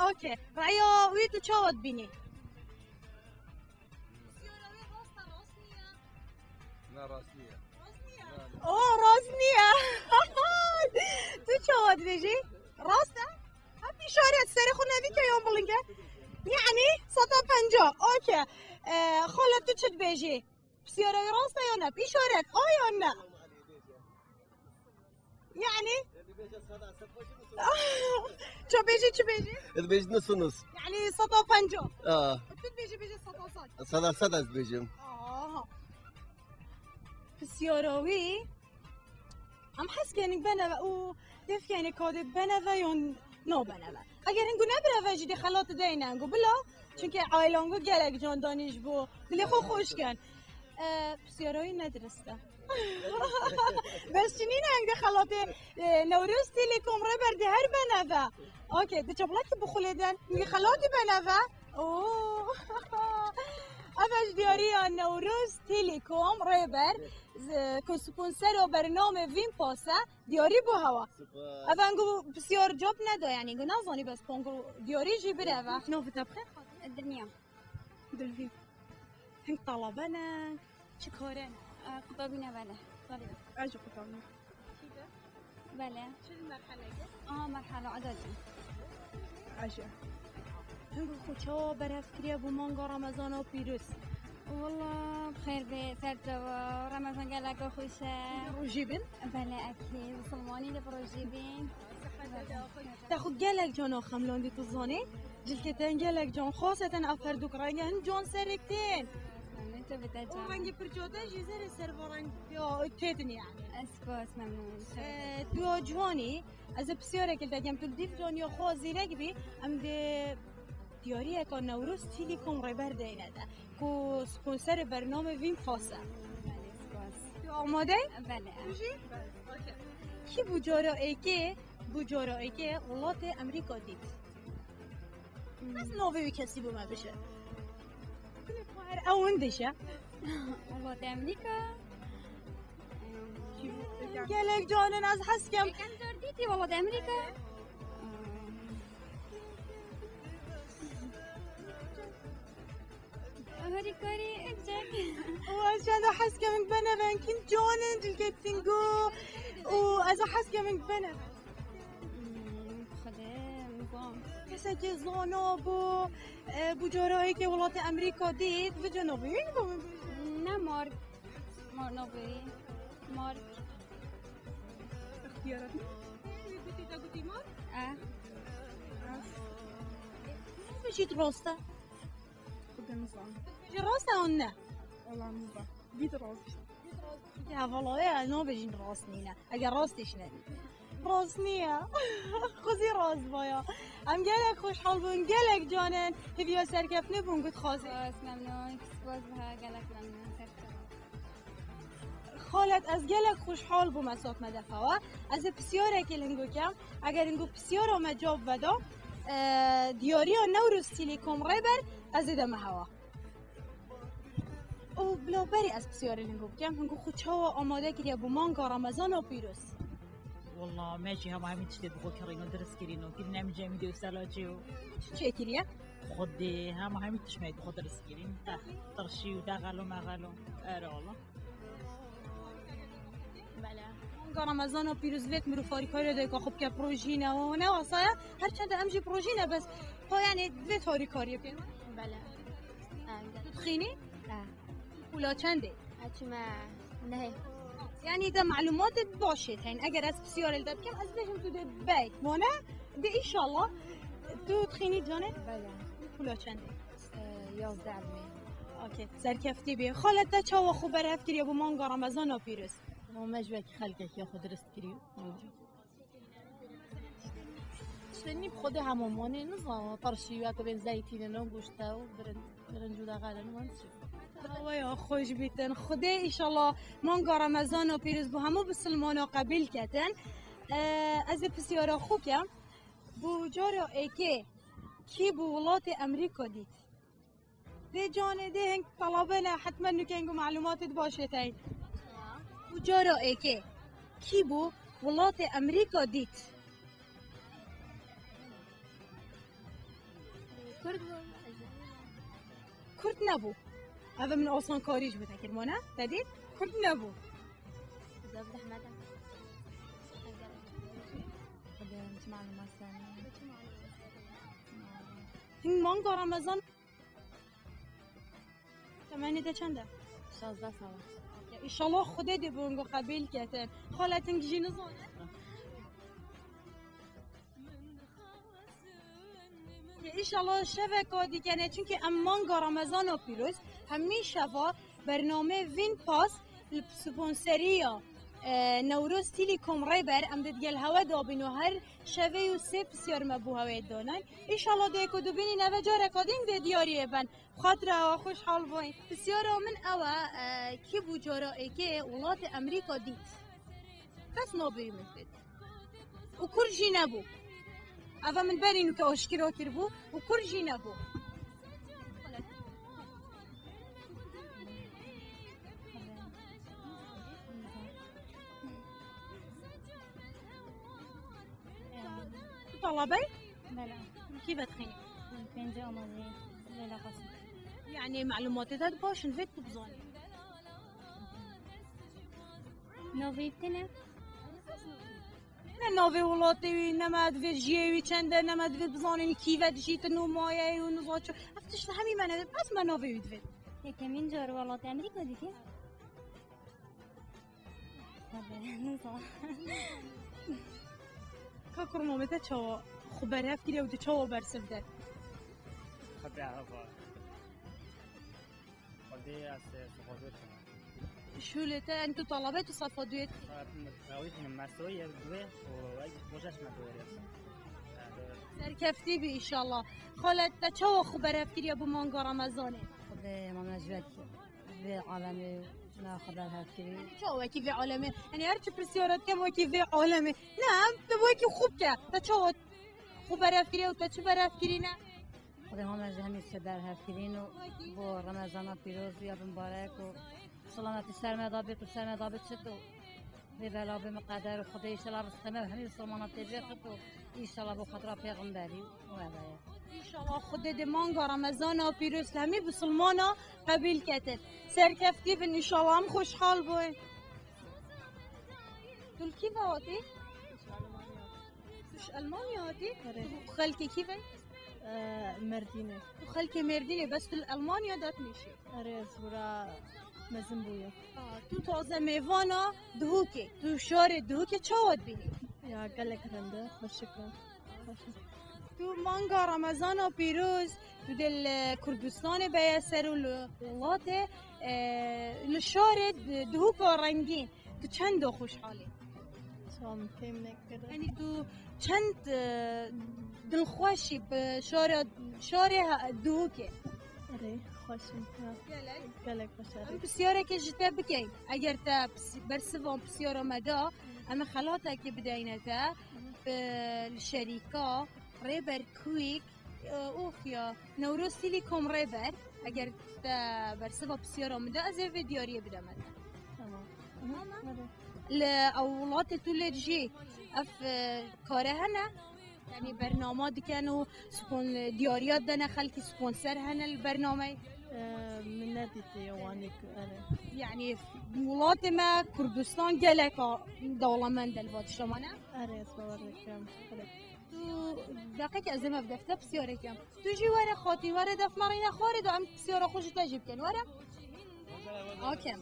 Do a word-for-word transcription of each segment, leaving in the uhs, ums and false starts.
Okey. Raya wî tu çawa dibînî? Siyara wî rast e, rast niye? Ne, rast niye. Rast niye? Ne, ne. Oh, rast niye. Tu çawa dibêjî? Rast e? Hep îşaret, serê xwe nevî ke yan bilind e. Yani, seta penca. Okey. Ee, xalet, tu çi dibêjî? Siyara wî rast e ya ne? Îşaret, a ya ne? Yani? Ça bêjî, çi bêjî? Dibêjî nusunus. Yani seta penca. Aa. Tu dibêjî, bêjî seta sed. Seta sed ez dibêjim. Aha. Pisyara wî, em hez kenik beneve û def kenik kadê beneve yon no beneve. Eger hingu nebireve jî dê xelatê deyne hingu bila. Çünkü ailangu gelek can danî ji bo dilê xwe xweş ken. E, pisyara wî ne dirist e. Bes çi nîne hingde xelatê, e, Newroz Telecom Rêber dê her beneve. Okey, di çaplakî bixulêden, hingde xelatî beneve. Oo. Ev e ji diyariya Newroz Telecom Rêber, z-, ku sponsero bername Vîn Pas e, diyarî bû hewa. Super. Ev ango pisyar cop neda, yani, go nazanî bes pongo diyarî jî bireve. Navê te bi xêr? Dinya. Dilvî. Hing talabe ne? Çi kare ne? Qutabîne bele. Talebe. Ez jî qutabîne. Bele. Çil merhale ye? Aha, merhale adacı. Aşe. Hing xwe çawa berhev kiriye bo manga Remezana pîroz? Walla, xêr be, ser çava, Remezan gelek xweş e. Rojî bin? Bele, ekî, Musulmanî de rojî bin. Te xwe gelek cana xemlandî, tu zanî? Cilkê te gelek can, xaseten ev ferdûk renge hin can serek tên. Memnun, tu bi te can. O rengê pirça te jî zerê serva reng ya têtin yani. Ez spas, memnun. Ee, tu ya ciwanî, ez ê pisyarek li te kem, tu li dîv caniya xwe zîrek bî, em dê diyariyeka Newroz Telecom Rêber deyne te, ku sponserê bername Vîn Pas e. Belê, spas. Tu amade? Belê. Tu jî? Okey. Kî bû cara êkê, bû cara êkê welatê Emerîka dît? Hmm. Ez navê wî kesî bo me bije. Kulê xwe her ew windiş e. Welatê Emerîka. Gelek canin ez hez kem. Yekem car dîtî welatê Emerîka. Harîkarî, ekcek. Û ez çenda hez kevin benevên kîn canin cilkê tingo. Û ez hez kevin benevên. Hmm, Xwedê, nizam. Kesekê zana bû, e, bû cara êkê welatê Emerîka dît, vica navê wî bo min bêjî. Ne Mark. Mar navê wî. Mark. Extiyara te? Gotî te gotî Mark? Eh. Navê jî rast e. Xwedê nizam. Ji rast e an ne? Wala nizam. Dît rast. Ya, wala ya, navê jî rast nîne. Eger rast jî ne. Rast niye. Xwezî rast baya. Em gelek xweşhal bûn, gelek canin. Hêviya serkeftinê bûn, got xwezî. Spas, memnun. Spas biha, gelek memnun. Serkeftin. Xalet, ez gelek xweşhal bûme sot me defa we. Ez ê pisyarekê li hingo kem. Eger hingo pisyara me cewab veda, e, diyariya Newroz Telecom Rêber, ez ê deme hewa. Û bila berê ez pisyarê hingo bikem, hingo xwe çawa amade kiriye bo manga Remezana pîroz? Walla me jî hema hemî tiştê bi xwe kirîn û dirist kirîn û kirîn em cemî dê û selaçê û çi çêkiriye? Xwedê hema hemî tişt me bi xwe dirist kirîn. Te tirşî û dexel û mexel û. Erê walla. Bele. Manga Remezana pîroz vêt mirov harîkariya dayika xwe bike, projîne û ne wasaya. Her çend em jî projîne bes. Pa yani divêt harîkariyê pê. Bele. Tu dixînî? He. Pûla çend e? Çime nehê. Yani te malumatê başê hene. Eger ez pisyarê li te bikim, ez bêjim tu dê bey. Wane? De inşallah. Tu dixînî canê? Bele. Pûla çend e? Ee, yazdeh bin. Okey. Serkeftî bî. Xalet, te çawa xwe berhev kiriye bo manga Remezana pîroz? Ama me ji wekî xelkekî ya xwe dirist kiriye. Tiştê nî bi xwedê hema manê nizam, tirşî weke bên zeytînin û goşte û birin, birinc û dexelin wan çi. Hawaya xweş bîtin. Xwedê înşallah manga Remezana pîroz bo hemû bisilmana qebîl ketin. Ee, ez ê pisyara xwe kem. Bo cara êkê kî bo welatê Emerîka dît? Dê canê, dê hing talabe ne, hetmen nûke hing û malumatê di başê te. Û cara êkê kî bo welatê Emerîka dît? Kurd bû. Kurd nebû. Ev min asankarî ji bo te kir, ma ne? Te dît? Kurd nebû. Zaf zehmet e. Hing manga Remezan. Temenê te çend e? Şazdeh sal e. Ya, înşallah Xwedê dê bi wingo qebîl ketin. Xalet hing jî nizane. Ya, înşallah şeveka dîkene, çunkî em manga Remezana pîroz, hemî şeva bername Vîn Pas li sponseriya, e, Newroz Telecom Rêber, em dê digel hewe dabîn û her şevê û sê pisyar me bo hewê danin. Înşallah dê ku dibînî neve careka din dê diyariyê ben. Xatira we xweşhal bûn. Pisyara min ew e, e, kî bû cara êkê welatê Emerîka dît? Kes nabêjî min dît. Û Kurd jî nebû. Eva min berî nûke aşkira kiribû û Kurd jî nebû. Tu talabey? Bela. Kî vedixînî? Pêncî amazî. Leyla Qasim. Yani malumatê te baş in, vê tu bizanî. Navê te ne? Ne navê welatê wî, ne me divê jiyê wî çend e, ne me divê bizanîn kî ve dijîtin û maye wî û niza çi. Ev tişt hemî me ne, bes me navê wî divê. Yekemîn car welatê Amerîka dîtî? Tabii, niza. Ka kurmamê te çawa xwe berhev kiriye û tu çawa bersiv de? Xwedê heva. Xwedê ez, e, sixwazê çima. Şûlê te, en tu talabe tu safa duyê. Dawî xînim mesoyê duê û ey xweşeş me duê rêsa. Serkeftî bî înşallah. Xalet te çawa xwe berhev kiriye bi manga Remezanê? Xwedê mame ji wek vê alemê me xwe berhev kirî. Çawa wekî vê alemê? Hani her çi pisyara dikem wekî vê alemê. Ne, em tu wekî xwe bike. Te çawa xwe berhev kiriye û te çi berhev kirîne? Xwedê hame ji hemî se berhev kirîn û bo Remezana pîroz ya bimbarek û selametî ser me da bêt û ser me da biçit û vê bela bê miqeder û Xwedê înşallah rizqê me hemî Misilmana tê bêxit û înşallah bo xatira Pêxemberî û eve ye. Înşallah Xwedê dê manga Remezana pîroz li hemî Misilmana qebîl ketin. Serkeftî bin înşallah, em xweşhal bûn. Tu li kî ve hatî? Tu ji Elmanya hatî? Erê. Tu xelkê kî ve? Ee, Merdînê. Tu xelkê Mêrdînê, bes tu li Elmanya datnîşî? Erê, ez bira mezin bûye. Ha, tu taze mêvana Duhokê. Tu şarê Duhokê çawa dibînî? Ya, gelek rind e, xweşik e. Tu manga Remezana pîroz, tu dê li Kurdistanê beye ser û li welatê, e, li şarê Duhoka rengîn. Tu çendo xweşhal î? Çawa min fêm nekir. Yanî tu çend, e, dilxweş î bi şara, şarê ha-, Duhokê? Erê, xweş im, ha. Gelek? Gelek xweş e. Em pisyareke ji te bikeyn. Eger te pis-, bersiva pisyara me da, em ê xelatekê bideyne te. Bi, li şerîka, Rêber Kuîk, e, û xuya, Newroz Telecom Rêber, eger te bersiva pisyara min de, ez ê vê diyariyê bideme te. Tamam. Tamam. Li ew welatê tu lê dijî, ev, e, kare hene? Yanî bernama dikin û spon-, diyariya dene xelkî, sponser hene li bernameyê? E, min nedîtiye wanî ku, erê. Yanî welatê me Kurdistan gelek a dewlemend e li va tişta me, ne? Erê, ez bawer dikim. Erê. Tu deqekê ez ê me bi defte pisyarê kim. Tu jî were xatî, were def merîne xwarê de em pisyara xwe ji te jî bikin. Were? Akem.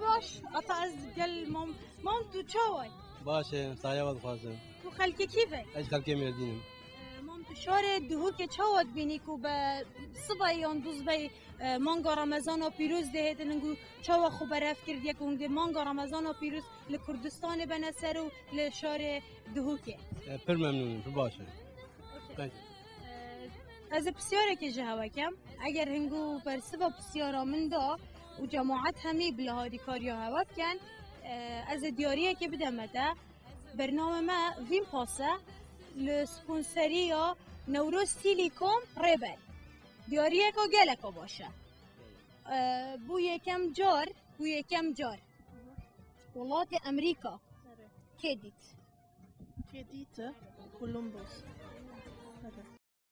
Baş, ata ez gel mam, mam tu çawa yî? Baş e, saya we dixwazim. Tu xelkê kî ve? Ez xelkê Mêrdîn im. E, mam tu şarê Duhokê çawa dibînî ku be sibay yan duzbey, e, manga Remezana pîroz dê hêtin ku çawa xwe berhev kirdiye ku hûn dê manga Remezana pîroz li Kurdistanê bene ser û li şarê Duhokê. E, pir memnûn im, pir baş e. Okey. Thank you. E, ez ê pisyarekê ji hewe kem. Eger hingû bersiva pisyara min da û cemaet hemî bi li harîkariya hewe bikin, e, ez ê diyariyekê bideme te. Bername me Vîn Pas e, li sponseriya Newroz Telecom Rêber. Diyariyeka geleka baş e. E, bû yekem car, bû yekem car. Welatê Emerîka. Kê dît? Kê dît? Columbus.